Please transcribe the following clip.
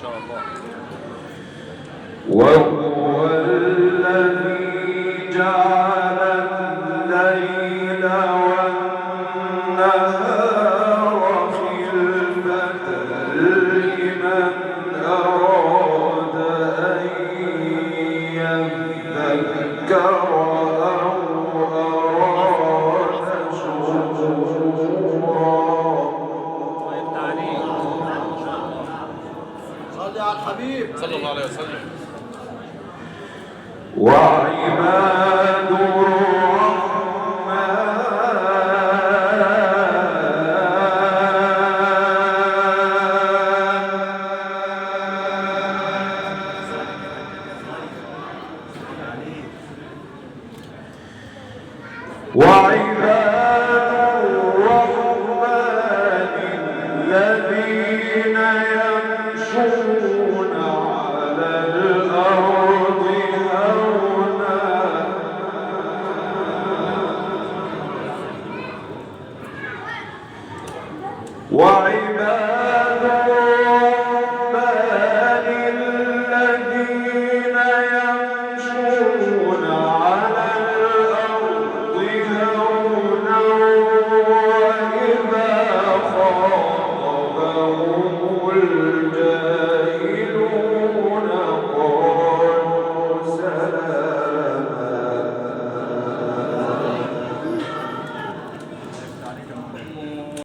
شاء الله. وهو الذي جعل الليل والنهار خلفة لمن أراد أن يذكر أو أراد شكورا. طيب تعليق. ما شاء الله. صلي على الحبيب صلى الله عليه وسلم. وعباد الرحمن وعباد الرحمن الذين يمشون على الأرض هونا وعباد